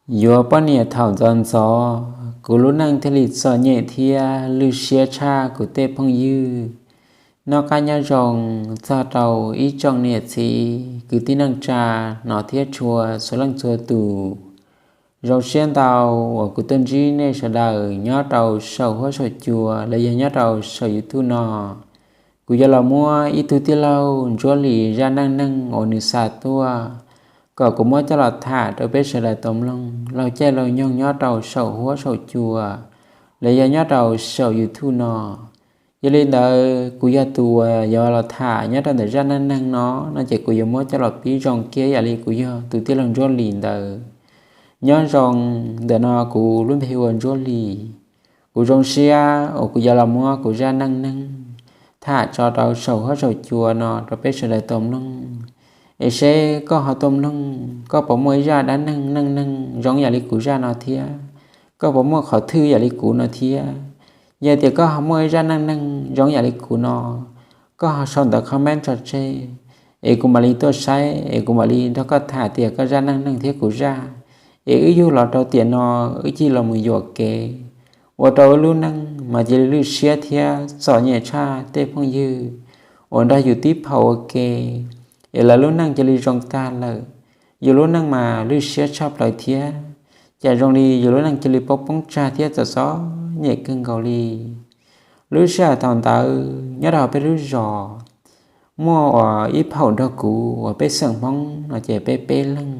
Yuav poj niam thaum ntxov ntxov, kuv lub neej thiaj li txom nyem thiab lwj siab tshaj kuv tej phooj ywg. Noj qab nyob zoo txog rau ib tsoom niam txiv kwv tij neej tsa, hnov thiab tshua txhua leej txhua tus. Zoo siab ntau uas kuv tuaj ntsib nej sawv daws nyob rau saum huab saum cua los yog nyob rau saum YouTube no. Kuv yuav los muab ib tug tij laug Ntsuab Lis zaj neej neeg uas nws xa tuaj kom kuv muab coj los tham rau peb sawv daws tau mloog laug caij laug nyoog nyob rau saum huab saum cua los yog nyob rau saum YouTube no. Yog li ntawd kuv yog tus uas yuav los tham nyob rau ntawm zaj neej neeg no, no ces kuv yuav muab coj los pib zoo kiag yam li kuv yog tus tij laug Ntsuab Lis ntawd. Nyob zoo, ntawm no kuv lub npe hu ua Ntsuab Lis. Kuv zoo siab uas kuv yuav los muab kuv zaj neej neeg tham tso rau saum huab saum cua no rau peb sawv daws tau mloog. Es seb koj ho tuaj mloog, koj puas muaj ib zaj dab neeg neej neeg zoo yam li kuv zaj no thiab? Koj puas muaj qhov thwj yam li kuv no thiab? Yog tias koj ho muaj ib zaj neej neeg zoo yam li kuv no, koj ho sau ntawv comment tso tseg, es kuv mam li tuaj saib, es kuv mam li nrog koj tham tias koj zaj neej neeg thiab kuv zaj, es wb yug los rau tiam no, wb cia li los mus yuam kev, ua rau wb lub neej mas cia li lwj siab thiab txom nyem tshaj tej phooj ywg uas nrog yus tib phaum ua ke, es lawv lub neej cia li zoo tag lawm. Yus lub neej mas lwj siab tshaj plaws thiab, cas zoo li yus lub neej cia li poob poob tsag thiab txom txom nyem kawg nkaus li. Lub sij hawm thaum ntawd nyob rau peb lub zos, muaj uas ib phaum nrog kuv uas peb xeem Hmoob no ces peb peb leeg,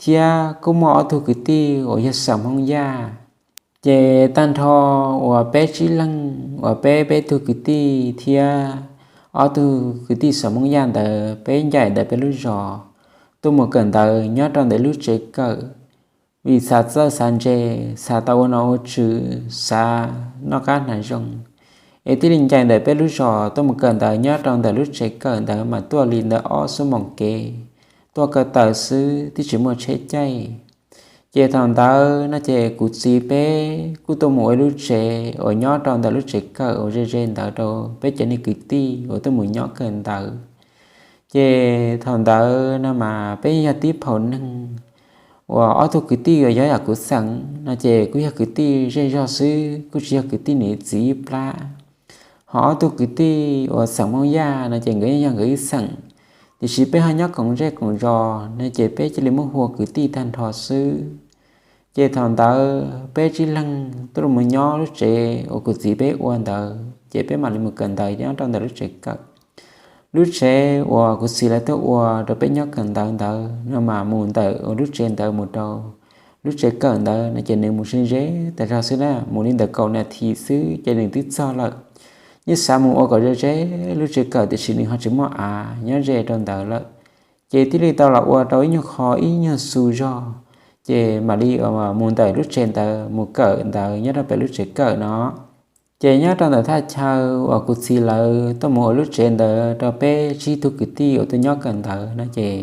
thiab kuj muaj ob tug kwv tij uas yog xeem Hmoob Yaj. Ces tag nrho uas peb tsib leeg uas peb peb tug kwv tij thiab ob tug kwv tij xeem Hmoob Yaj ntawd peb ncaim ntawm peb lub zos tuaj mus kawm ntawv nyob rau ntawm lub tsev kawm, vim xav txawj xav ntse, xav tau ua nom ua tswv, xav noj qab hnav zoo, es thiaj li ncaim ntawm peb lub zos tuaj mus kawm ntawv nyob rau ntawm lub tsev kawm ntawd mas tuaj li ntawm ob xuab moos kev, tuaj ko taw xwb twb tsis muaj tsheb caij. Ces thaum ntawd no ces kuv txiv peb kuj tuaj mus ua ib lub tsev uas nyob rau ntawm lub tsev kawm uas ze ze ntawd rau peb cov niag kwv tij uas tuaj mus nyob kawm ntawv. Ces thaum ntawd no mas peb yog tib phaum neeg uas ob tug kwv tij uas yog yam kuv xeem no ces kuj yog kwv tij zej zog xwb, kuj tsis yog kwv tij nws txiv ib plab. Ho ob tug kwv tij uas xeem Hmoob Yaj no ces nkawd yeej yog nkawd ib xeem, tiam sis peb ho nyob koom zej koom zos no ces peb cia li muab hu ua kwv tij tag nrho xwb. Ces thaum ntawd peb tsib leeg tuaj los nyob lub tsev uas kuv txiv peb ua ntawd ces peb mam li mus kawm ntawv nyob rau ntawm lub tsev kawm. Lub tsev uas kuv txiv lawv tuaj ua rau peb nyob kawm ntawv ntawd no mas mus ntawm uas lub tsev ntawd mus rau lub tsev kawm ntawd no ces nws mus ze ze tas zog xwb na, mus li ntawm kaum nas this xwb ces nws twb txog lawm. Yeej xav mus ua kom ze ze lub tsev kawm tiam sis nws ho tsis muaj av nyob ze rau ntawd lawm. Ces thiaj li tau los ua rau ib nyuag qho ib nyuag xu zog, ces mam li mus ntawm lub tsev ntawd mus kawm ntawv nyob rau pem lub tsev kawm no. Ces nyob rau ntawm thaj chaw uas kuv txiv lawv tuaj mus ua lub tsev ntawd rau peb tsib tug kwv tij uas tuaj nyob kawm ntawv no ces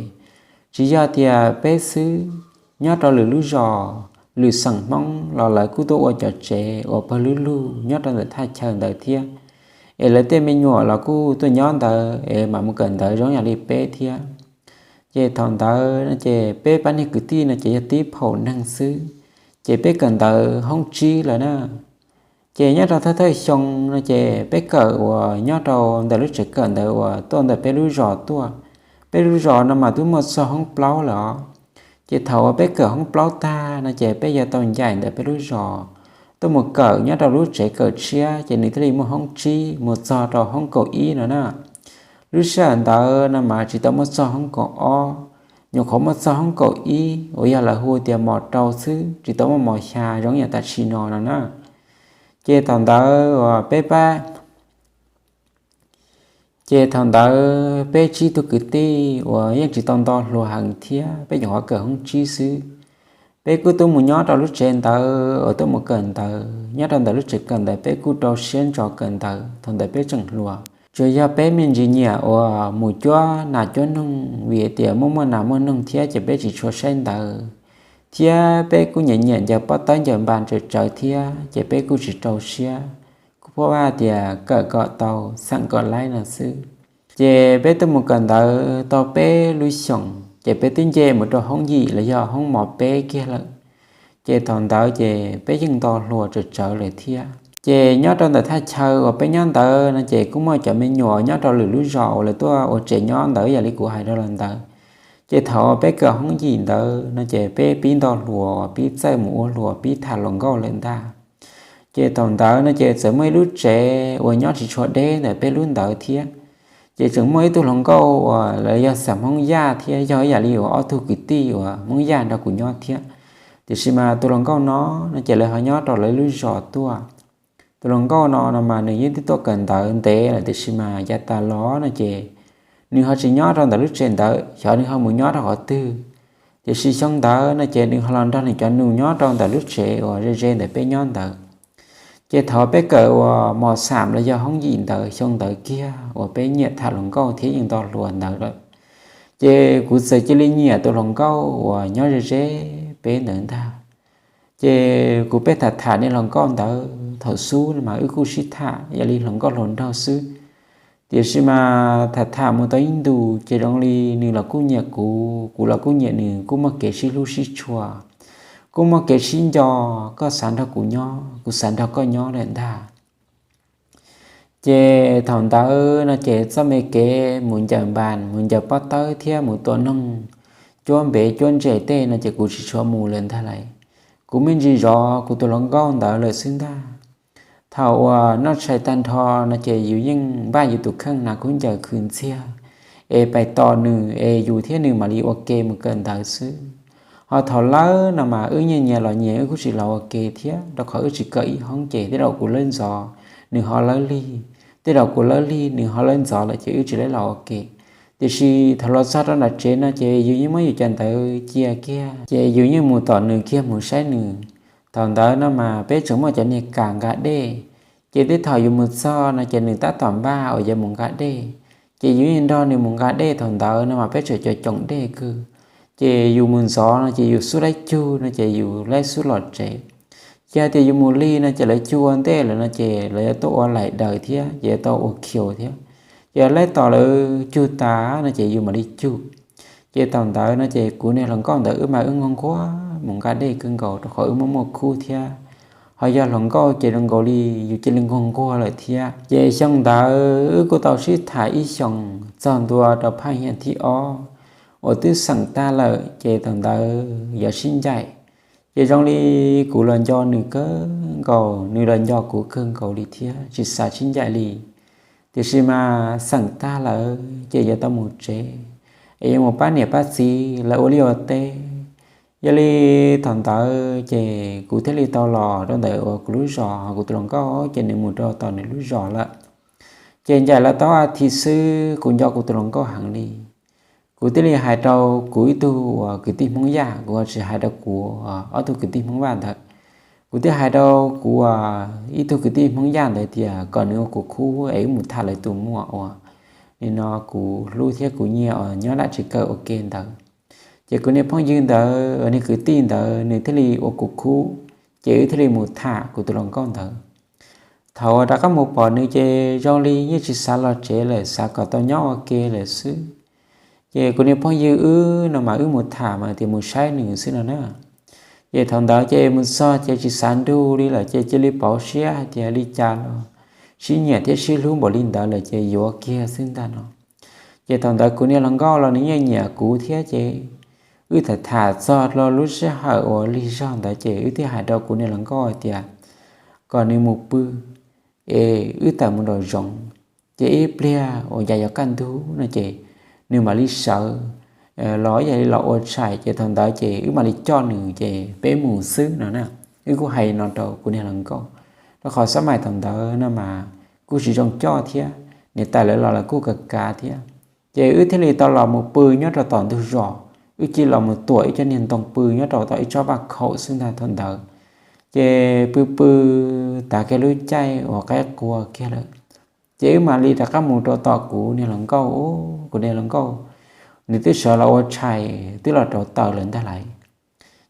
tsis yog tias peb xwb, nyob rau lwm lub zos, lwm xeem Hmoob los lawv kuj tuaj ua cov tsev uas pawg lug lug nyob rau ntawm thaj chaw ntawd thiab. Es lawv tej me nyuam los kuj tuaj nyob ntawd es mam mus kawm ntawv zoo yam li peb thiab. Ces thaum ntawd no ces peb pab niag kwv tij no ces yog tib phaum neeg xwb, ces peb kawm ntawv hoob tsib lawm na. Ces nyob rau thawj thawj xyoo no ces peb kawm uas nyob rau ntawm lub tsev kawm ntawd uas tuaj ntawm peb lub zos tuaj. Peb lub zos no mas twb muaj txog hoob plaub lawm os. Ces thaum uas peb kawm hoob plaub tag no ces peb yuav tau ncaim ntawm peb lub zos tuaj mus kawm nyob rau lub tsev kawm tshiab ces nws thiaj li muaj hoob tsib mus txog rau hoob kaum ib no na. Lub sij hawm ntawd no mas tsis tau muaj txog hoob kaum ob, nyuam qhuav muaj txog hoob kaum ib uas yog lawv hu tias mos rau xwb, tsis tau muaj mos xya zoo yam tam sim no no na. Ces thaum ntawd uas peb pab, ces thaum ntawd peb tsib tug kwv tij uas yeej tsis tau nto hluas heev thiab peb nyuam qhuav kawm hoob tsib xwb, peb kuj tuaj mus nyob rau lub tsev ntawd uas tuaj mus kawm ntawv. Nyob rau ntawm lub tsev kawm ntawd peb kuj rau siab ntso kawm ntawv, thaum ntawd peb tseem hluas. Tsuas yog peb me ntsis nyiam uas mus cuab nas cuab noog vim tias muaj muaj nas muaj noog thiab ces peb tsis tshua saib ntawv, thiab peb kuj nyiam nyiam ncaws pob tawb ncaws npas tsawv tsawv thiab ces peb kuj tsis rau siab, kuj pheej hais tias kawm kom tau, xeem kom laib no xwb. Ces peb tuaj mus kawm ntawv tau peb lub xyoos ces peb twb nce mus rau hoob yim los yog hoob mos peb kiag lawm. Ces thaum ntawd ces peb yeej nto hluas tsawv tsawv lawm thiab. Ces nyob rau ntawm thaj chaw uas peb nyob ntawd no ces kuj muaj cov me nyuam nyob rau lwm lub zos uas lawv tuaj ua tsev nyob ntawd yam li kuv hais rau los ntawd. Ces thaum peb kawm hoob yim ntawd no ces peb pib nto hluas, pib txawj mus ua hluas, pib tham hluas nkauj lawm ntag. Ces thaum ntawd no ces txawm muaj ib lub tsev uas nyob tsis tshua deb ntawm peb lub ntawd thiab. Ces tseem muaj ib tug hluas nkauj uas lawv yog xeem Hmoob Yaj thiab yog ib yam li uas ob tug kwv tij uas Hmoob Yaj nrog kuv nyob thiab. Tiam sis mas tus hluas nkauj no no ces lawv ho nyob rau lawv lub zos tuaj. Tus hluas nkauj no no mas nws yeej twb tuaj kawm ntawv ntev lawm tiam sis mas yav tas los no ces nws ho tsis nyob rau ntawm lub tsev ntawd, xyov nws ho mus nyob rau qhov twg. Tiam sis xyoo ntawd no ces nws ho los nrog nws cov nus nyob rau ntawm lub tsev uas ze ze ntawm peb nyob ntawd. Ces thaum peb kawm uas mos xam los yog hoob yim ntawd xyoo ntawd kiag uas peb nyiam tham hluas nkauj thiab yeej nto hluas ntawd lawm, ces kuv txawm cia li nyiam tus hluas nkauj uas nyob ze ze peb ntawd ntag. Ces kuv peb tham tham niag hluas nkauj ntawd thaum xub no mas wb kuj sib tham yam li hluas nkauj hluas nraug xwb. Tiam sis mas tham tham mus tau ib ntus ces zoo li nws los kuj nyiam kuv, kuv los kuj nyiam nws, kuj muaj kev sib hlub sib tshua, kuj muaj kev sib nco, koj xav nrog kuv nyob, kuv xav nrog koj nyob lawm ntag. Ces thaum ntawd no ces txoj me kev mus ncaws npas, mus ncaws pob tawb thiab mus tua noog cuab npev cuab ntses tej no ces kuv tsis tshua mus lawm ntag lauj. Kuv me ntsis zov kuv tus hluas nkauj ntawd lawm xwb ntag. Thaum uas noj tshais tag nrho no ces yus yeej npaj yus tus kheej hnav khaub ncaws khwv ntxiag es pais tos nws es yus thiab nws mam li ua ke mus kawm ntawv xwb. Ho thaum lawb no mas wb nyias nyias los nyias, wb kuj tsis los ua ke thiab, rau qhov wb tsis kawm ib hoob ces tej zaum kuv lawb ntxov nws ho lawb lig, tej zaum kuv lawb lig nws ho lawb ntxov lawm ces wb tsis lawb los ua ke. Tiam sis thaum los txog rau nram tsev no ces yus yeej muab yus cov ntawv cia kiag ces yus yeej mus tom nws kiag mus saib nws. Thaum ntawd no mas peb tseem muaj cov niag kas nqa dej, ces tej thaum yus mus txog no ces nws tab tom npaj uas yuav mus nqa dej, ces yus yeej nrog nws mus nqa dej. Thaum ntawd no mas peb tseem cov coom dej kawg, ces yus mus ntxov no ces yus xub laib cug no ces yus laib xub los tsev. Ces hais tias yus mus lig no ces lawv cug ua ntej lawm no ces lawv yuav tuaj ua laim daws thiab ces yuav tau ua khiu thiab. Ces laib tos lawv cug tas no ces yus mam li cug. Ces thaum ntawd no ces kuv niag hluas nkauj ntawd wb mas wb nquag nquag mus nqa dej kawg nkaus rau qhov wb muaj muaj khub thiab. Ho yog hluas nkauj ces zoo nkaus li yus cia li nquag nquag lawm thiab. Ces xyoo ntawd wb kuj tau sib tham ib xyoos txog ntua rau phaj hiam thib ob uas twb xeem tag lawm ces thaum ntawd yuav sib ncaim. Ces zoo li kuv los nco nws kawg nkaus, nws los nco kuv kawg nkaus li thiab, tsis xav sib ncaim li. Tiam sis mas xeem tag lawm ces yuav tau mus tsev, es yuav mus pab niam pab txiv lawv ua liaj ua teb. Yog li thaum ntawd ces kuv thiaj li tau los rau ntawm uas kuv lub zos, ho kuv tus hluas nkauj ces nws mus rau tom nws lub zos lawm. Ces ncaim lawv tau a thiv xwb kuv nco kuv tus hluas nkauj heev li. Kuv thiaj li hais rau kuv ib tug uas kwv tij Hmoob Yaj, kuv tsis hais rau kuv ob tug kwv tij Hmoob Vaj ntawd. Kuv thiaj hais rau kuv ib tug kwv tij Hmoob Yaj ntawd tias kom nws ua kuv khub es wb mus tham lawv tus muam uas nim no kuv hlub thiab kuv nyiam uas nyob dab tsis kawm ua ke ntawd. Ces kuv niag phooj ywg ntawd, niag kwv tij ntawd nws thiaj li ua kuv khub, ces wb thiaj li mus tham kuv tus hluas nkauj ntawd. Thaum uas rov qab mus pom nws ces zoo li yeej tsis xav los tsev lawm, xav kom tau nyob ua ke lawm xwb. Ces kuv niag phooj ywg wb no mas wb mus tham mas tias mus saib nws xwb no na. Ces thaum ntawd ces mus txog ces tsis xav nrug li lawm ces cia li pauv siab hais tias li cas los sib nyiam thiab sib hlub npaum li ntawd lawm ces yuav kiag xwb ntag no. Ces thaum ntawd kuv niag hluas nkauj los nws yeej nyiam kuv thiab ces wb tham tham txog rau lub sij hawm uas lig zog ntawd ces wb thiaj hais rau kuv niag hluas nkauj hais tias kom nws mus pw es wb tawm mus nraum zoov, ces ib pliag uas yav yuav kaj ntug no ces nws mam li sawv los ib yam li los ua tshais, ces thaum ntawd ces wb mam li coj nws ces peb mus xwb no na. Wb kuj hais no rau kuv niag hluas nkauj, rau qhov xab mais thaum ntawd no mas kuj tsis zoo coj thiab, niam tais lawv los lawv kuj kav kav thiab. Ces wb thiaj li tau los mus pw nyob rau tom ntug zos, wb cia li los mus tuam ib co niag ntoo pw nyob rau tom ib tsob vaj khaum xwb ntag thaum ntawd. Ces pw pw tav kiag lub caij uas qaib qua kiag lawm, ces wb mam li rov qab mus rau tom kuv niag hluas nkauj. Kuv niag hluas nkauj nws twb sawv los ua tshais twb los rauv taws lawm ntag lauj.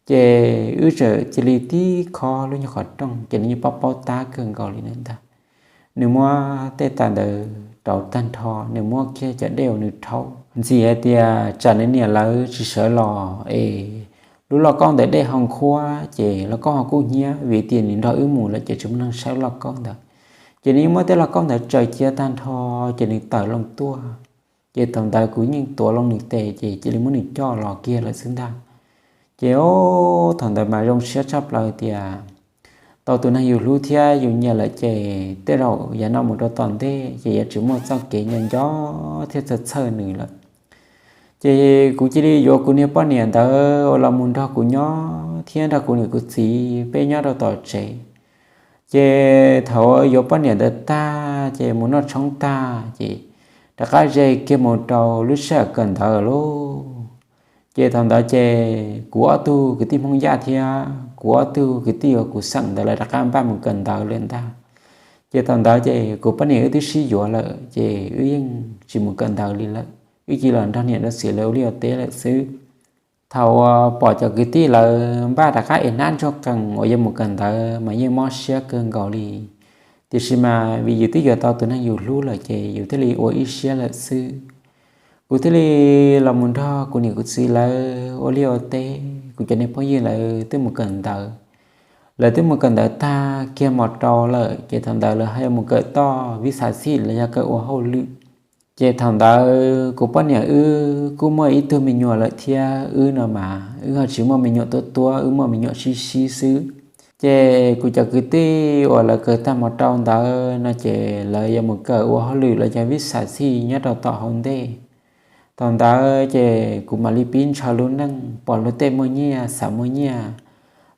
Ces wb txawm cia li tib khob lub nyuag qhov rooj ces nws yeej paub paub tab kawg nkaus li na ntag. Nws muab tej tas ntawd rauv tag nrho, nws muab kiag cov dej uas nws rhaub ntxiv hais tias tsam nws niam lawv tsis sawv los es lub lauj kaub ntawd dej ho nqhuab ces lauj kaub ho kub hnyiab, vim tias nws nrog wb mus lawm ces tsis muaj neeg saib lub lauj kaub ntawd. Ces nws yeej muab tej lauj kaub ntawd tsaws cia tag nrho, ces nws tawm loo tuaj. Ces thaum ntawd kuv yeej tuav loo nws tes ces cia li muab nws coj los kiag lawm xwb ntag. Ces o, thaum ntawd mas zoo siab tshaj plaws tias tau tus neeg yus hlub thiab yus nyiam lawm ces tej zaum yav no mus rau tom ntej ces yuav tsis muaj txoj kev nco nco thiab txhawj txhawj nws lawm. Ces kuv cia li yuav kuv niag poj niam ntawd uas los mus nrog kuv nyob thiab nrog kuv niam kuv txiv peb nyob rau tom tsev. Ces thaum yuav poj niam ntawd tag ces mus noj tshoob tag ces rov qab ze kiag mus rau lub sij hawm kawm ntawv lauj. Ces thaum ntawd ces kuv ob tug kwv tij Hmoob Yaj thiab kuv ob tug kwv tij uas kuv xeem ntawd lawv rov qab npaj mus kawm ntawv lawm ntag. Ces thaum ntawd ces kuv poj niam wb twb sib yuav lawm ces wb yeej tsis mus kawm ntawv li lawm, wb cia li los nrog niam nrog txiv lawv ua liaj ua teb lawm xwb. Thaum uas pom cov kwv tij lawv npaj rov qab es hnab ntsuag qees uas yuav mus kawm ntawv mas yeej mob siab kawg nkaus li. Tiam sis mas vim yus twb yuav tau tus neeg yus hlub lawm ces yus thiaj li ua ib siab lawm xwb. Kuv thiaj li los mus nrog kuv niam kuv txiv lawv ua liaj ua teb, kuv cov niag phooj ywg lawv twb mus kawm ntawv. Lawv twb mus kawm ntawv tag kiag mos rau lawm ces thaum ntawd lawv ho yuav mus kawm toj vib xav xij los yog kawm ua hauj lwm. Ces thaum ntawd kuv poj niam wb kuj muaj ib tug me nyuam lawm thiab, wb no mas wb ho tsis muaj me nyuam tuab tuab, wb muaj me nyuam sib sib xwb. Ces kuv cov kwv tij uas lawv kawm tag mos rau ntawd no ces lawv yuav mus kawm ua hauj lwm los yog vib xav xij nyob rau tom hauv ntej. Thaum ntawd ces kuv mam li pib ntshaw lub neej, pom luag tej muaj nyiaj xav muaj nyiaj,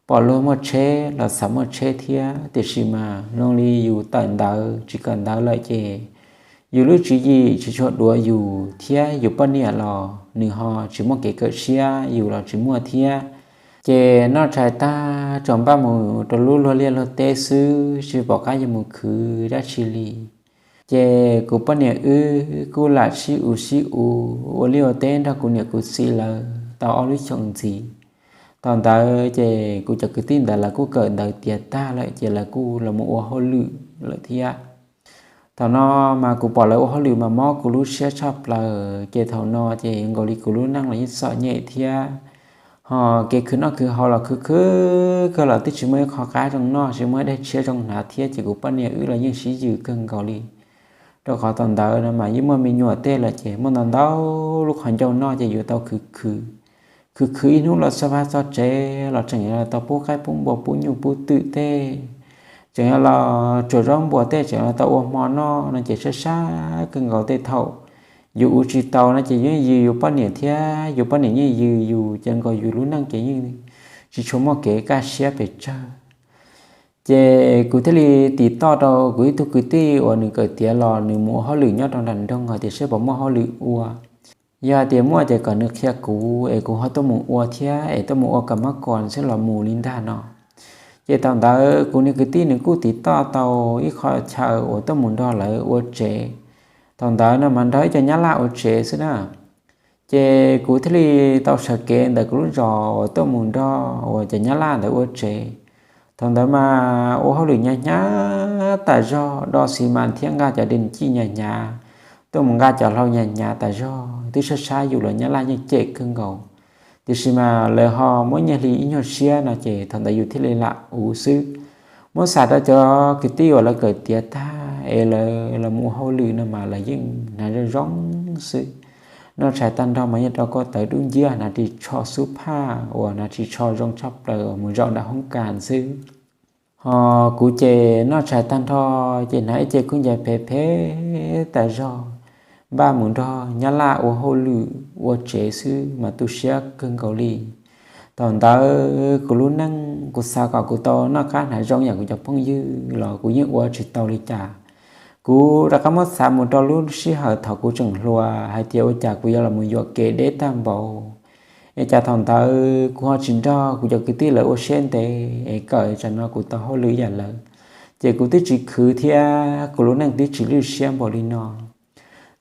pom luag muaj tsheb los xav muaj tsheb thiab, tiam sis mas zoo li yus tawm ntawv tsis kawm ntawv lawm ces yus lub tswv yim tsis tshua duav yus thiab yus poj niam los nws ho tsis muaj kev kawm siab, yus los tsis muaj thiab. Ces noj tshais tag tsuas npaj mus rau lub luag liaj luag teb xwb, tsis pom qab yuav mus khwv dab tsi li. Ces kuv poj niam wb kuj lam sib u sib u ua liaj ua teb nrog kuv niam kuv txiv lawv tau ob lub xyoos ntxiv. Thaum ntawd ces kuv cov kwv tij ntawd lawv kuj kawm ntawv tiav tag lawm ces lawv kuj los mus ua hauj lwm lawm thiab. Thaum no mas kuv pom lawv ua hauj lwm mas mob kuv lub siab tshaj plaws, ces thaum no ces nkaus li kuv lub neej los yeej txom nyem thiab. Ho kev khwv noj khwv haus los khwv khwv kawg los twb tsis muaj ib qho qab zoo noj, tsis muaj ib daim tshiab zoo hnav thiab, ces kuv poj niam wb los yeej sib yws kawg nkaus li. Rau qhov thaum ntawd no mas yeej muaj me nyuam tej lawm ces muaj ntau ntau lub qhov ncauj noj ces yuav tau khwv khwv. Khwv khwv ib hnub los txog vaj txog tsev los tseem yuav los tau pub qaib pub npua pub nyuj pub twm tej, tseem yuav los tsuam zaub npua tej, tseem yuav los tau ua hmo noj no ces sab sab kawg nkaus. Tej thaum yus ua tsis tau no ces yeej yws yus poj niam thiab yus poj niam yeej yws yus, ces nkaus yus lub neej ces yeej tsis tshua muaj kev kaj siab pes tsawg. Ces kuv thiaj li tim toj rau kuv ib tug kwv tij uas nws kawm tiav los nws mus ua hauj lwm nyob rau nram nroog hais tias saib puas muaj hauj lwm ua. Yog hais tias muaj ces kom nws qhia kuv es kuv ho tuaj mus ua thiab, es tuaj mus ua kom mab kom xwb los mus li ntag no. Ces thaum ntawd kuv niag kwv tij nws kuj tim toj tau ib qho chaw uas tuaj mus nrog lawv ua tsev. Thaum ntawd no mas nrog ib co nyab laj ua tsev xwb na. Ces kuv thiaj li tau sawv kev ntawm kuv lub zos uas tuaj mus nrog uas cov nyab laj ntawd ua tsev. Thaum ntawd mas ua hauj lwm hnyav hnyav tas zog, do xi mas thiab nqa cov dej cij hnyav hnyav, tuaj mus nqa cov hlau hnyav hnyav tas zog, twb sab sab yus los nyab laj yeej cem kawg nkaus. Tiam sis mas lawv ho muab nyiaj hli ib nyuag siab no ces thaum ntawd yus thiaj li lam ua xwb. Muab xav rau cov kwv tij uas lawv kawm tiav tag es lawv los mus ua hauj lwm no mas lawv yeej hnav zoo zoo xwb. Noj tshais tag nrho mas yeej rau koj tawv dub nciab, hnav ris tsho xub phaj uas hnav ris tsho zoo tshaj plaws uas mus zaum nram hoob kas xwb. Ho kuv ces noj tshais tag nrho ces hnav ib ce khaub ncaws phem phem tas zog, npaj mus nrog nyab laj ua hauj lwm ua tsev xwb mas tu siab kawg nkaus li. Thaum ntawd kuv lub neej kuv xav kom kuv tau noj qab hnav zoo yam kuv cov phooj ywg los kuv yeej ua tsis tau li cas. Kuv rov qab muab xav mus rau lub sij hawm thaum kuv tseem hluas hais tias ua cas kuv yuav los mus yuam kev deb tag npaum. Es cas thaum ntawd kuv ho tsis nrog kuv cov kwv tij lawv ua siab ntev es kawm tsam no kuv tau hauj lwm yam lawv, ces kuv twb tsis khwv thiab kuv lub neej twb tsis lwj siab npaum li no.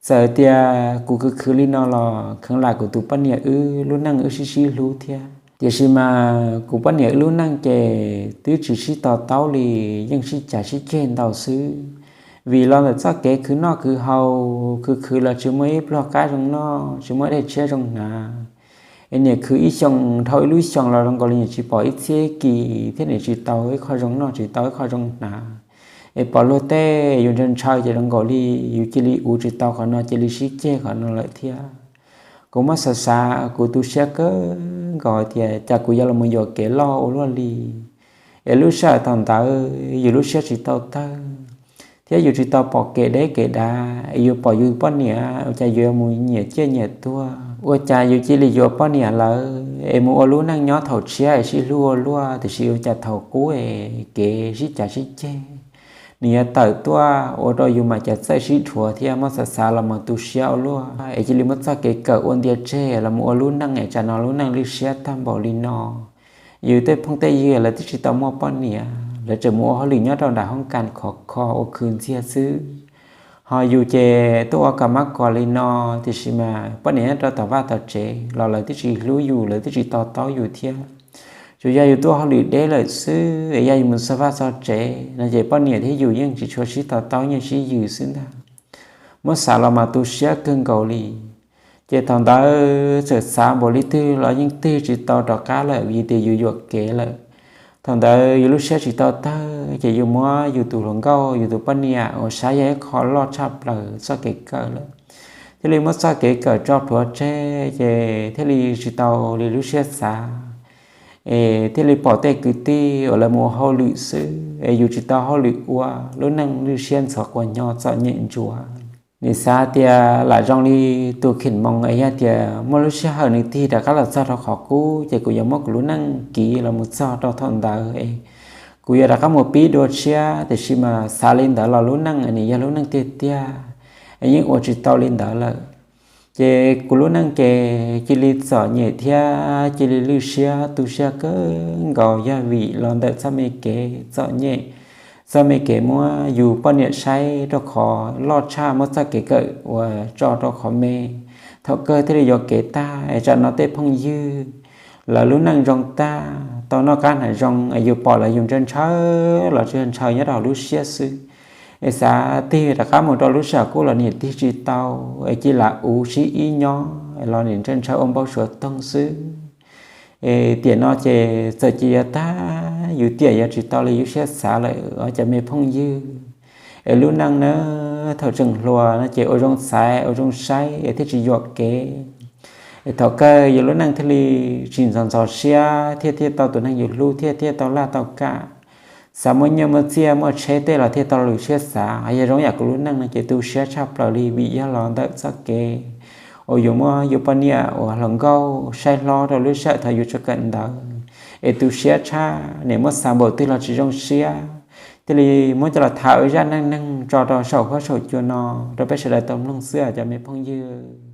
Txawm tias kuv khwv khwv li no los kheev lam kuv tus poj niam wb lub neej wb sib sib hlub thiab, tiam sis mas kuv poj niam wb lub neej ces twb tsis sib to taub li, yeej sib cav sib ceg ntau xwb. Vim los ntawm txoj kev khwv noj khwv haus, khwv khwv los tsis muaj ib pluag qab zoo noj, tsis muaj dej tshiab zoo hnav, Es niam khwv ib xyoos dhau ib lub xyoos los zoo nkaus li niam tsis pom ib txhiab kis thiab niam tsis tau ib qho zoo noj tsis tau ib qho zoo hnav. Es pom luag tej yus ntshaw ntshaw ces zoo nkaus li yus cia li ua tsis tau qhov no cia li sib ceg qhov no lawm thiab. Kuv muab xav xav kuv tu siab kawg nkaus tias cas kuv yuav los mus yuam kev loj ua luaj li. Es lub sij hawm thaum ntawd yus lub siab tsis tau tawg thiab yus tsis tau pom kev deb kev dav es yus pom yus poj niam ua cas yuav mus nyiam ciaj nyiam tuag, ua cas yus cia li yuav poj niam lawm es mus ua lub neej nyob thaum tshiab es sib hlub ua luaj tiam sis ua cas thaum qub es kev sib cav sib ceg nws yuav tawm tuaj ua rau yus mas cas txawj sib dhuav thiab muab xav xav los mus tu siab ua luaj es cia li muab txoj kev kawm ua ntias tseg los mus ua lub neej es tsam no lub neej lwj siab tag npaum li no. Yus tej phooj tej ywg lawv twb tsis tau muaj poj niam, lawv tseem mus ua hauj lwm nyob rau nram hoob kas khov kho ua khwv ntxiag xwb. Ho yus ces tuaj ua kam mab kos li no, tiam sis mas poj niam nyob rau tom vaj tom tsev los lawv twb tsis hlub yus, lawv twb tsis to taub yus thiab. Tsuas yog yus tuaj hauj lwm deb lawm xwb es yog yus mus txog vaj txog tsev no ces poj niam thiab yus yeej tsis tshua sib to taub, yeej sib yws xwb ntag. Muab xav los mas tu siab kawg nkaus li. Ces thaum ntawd txawm xav npaum li twg los yeej twg tsis tau rov qab lawm vim tias yus yuam kev lawm. Thaum ntawd yus lub siab tsis tau tawg ces yus muab yus tus hluas nkauj, yus tus poj niam uas saib yog ib qho loj tshaj plaws txoj kev kawm lawm, thiaj li muab txoj kev kawm tso plhuav tseg ces thiaj li tsis tau li lub siab xav. Es thiaj li pom tej kwv tij uas lawv mus ua hauj lwm xwb es yus tsis tau hauj lwm ua, lub neej lwj siab ntxhov quas nyo txom nyem ntsuav. Nws xav tias lam zoo li tus khim moos es yog tias muaj lub sij hawm nws tig rov qab los txog rau qhov qub ces kuv yuav muab kuv lub neej kiv los mus txog rau thaum ntawd es kuv yuav rov qab mus pib dua tshiab, tiam sis mas xav li ntawd los lub neej nws yog lub neej tiag tiag es yeej ua tsis tau li ntawd lawm. Ces kuv lub neej ces cia li txom nyem thiab cia li lwj siab tu siab kawg nkaus yog vim los ntawm txoj me kev txom nyem, txoj me kev muab yus poj niam saib rau qhov loj tshaj, muab txoj kev kawm uas tso rau qhov me, thaum kawg thiaj li yuam kev tag es tsam no tej phooj ywg lawv lub neej zoo tag tau noj qab hnav zoo es yus pom lawv yus ntshaw ntshaw los tsuas ntshaw nyob rau hauv lub siab xwb. Es xav tig rov qab mus rau lub sij hawm qub los niam tig tsis tau, es cia li lam uv sib ib nyob los niam ntshaw ntshaw ua npau suav toog xwb. Es tiam no ces txawm cia yuav tag, yus tiam yuav tsis tau li yus siab xav lawm os cov me phooj ywg. Es lub neej na, thaum tseem hluas no ces ua zoo xaiv ua zoo saib es thiaj tsis yuam kev. Es thaum kawg yus lub neej thiaj li tsis ntxhov ntxhov siab thiab thiaj tau tus neeg yus hlub thiab thiaj tau laj tau kam. Xav muaj nyiaj muaj txiaj muaj tsheb tej los thiaj tau li siab xav. Yog zoo yam kuv lub neej no ces tu siab tshaj plaws li vim yog los ntawm txoj kev uas yus muab yus poj niam uas hluas nkauj saib hlob rau lub sij hawm thaum yus tseem kawm ntawv es tu siab tshaj, nim muab xav npaum twg los tsis zoo siab. Thiaj li muab coj los tham ua zaj neej neeg tso rau saum huab saum cua no rau peb sawv daws tau mloog xwb os cov me phooj ywg.